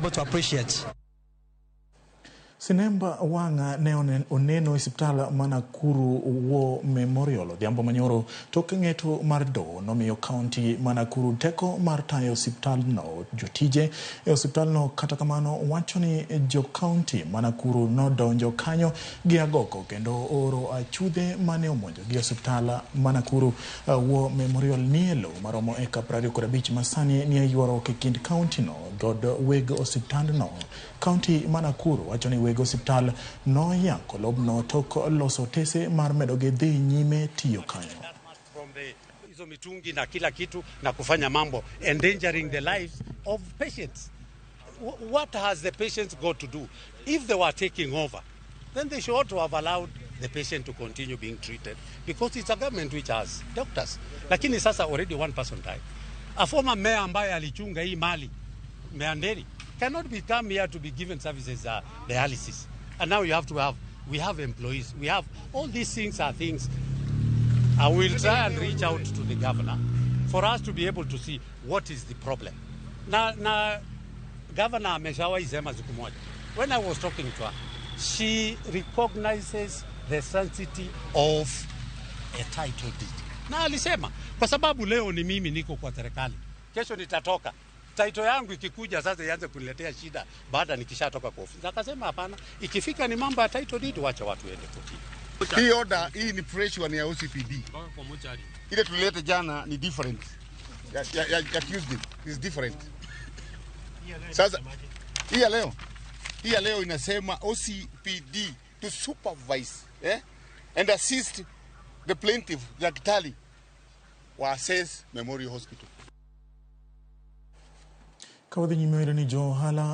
able to appreciate. Sinemba wang'a ne oneno e osiptal ma Nakuru War Memorial odhiambo manyoro tok ng'eto mar doho nomiyo kaunti ma Nakuru teko mar tayo osiptalno. Jotije e osiptalno kata kamano wacho ni jo kaunti ma Nakuru nodonjo kanyo gi agoko kendo oro achudhe mane omonjogi e osiptal ma Nakuru War Memorial nie lowo maromo eka 25 ma sani nie ywaruok e kind kaunti no kod weg osiptandno. Kaunti ma Nakuru wacho ni weg osiptal noyako lobno tok loso otese mar medogi dhi nyime tiyo kanyo. From the hizo mitungi na kila kitu na kufanya mambo endangering the lives of patients. What has the patients got to do? If they were taking over, then they should ought to have allowed the patient to continue being treated because it's a government which has doctors. Lakini sasa already one person died. A former mayor ambaye alichunga hii mali, Mayor Nderi, cannot be come here to be given services, dialysis. And now you have to have, we have employees, we have, all these things are things I will try and reach out to the governor for us to be able to see what is the problem. Na governor ameshawahi sema siku moja. When I was talking to her, she recognizes the sanctity of a title deed. Na alisema kwa sababu leo ni mimi niko kwa serikali, kesho nitatoka. Title yangu ikikuja sasa ianze kuniletea shida baada nikishatoka kwa ofisi. Akasema hapana, ikifika ni mambo ya title deed, wacha watu waende kotini. Hii order hii ni fresh one ya OCPD. Ile tulileta jana ni different. Ya Tuesday is different. Sasa hii ya leo inasema OCPD to supervise and assist the plaintiff daktari wa assess Memorial Hospital. Ka wadhi nyime wayudo ni jo ohala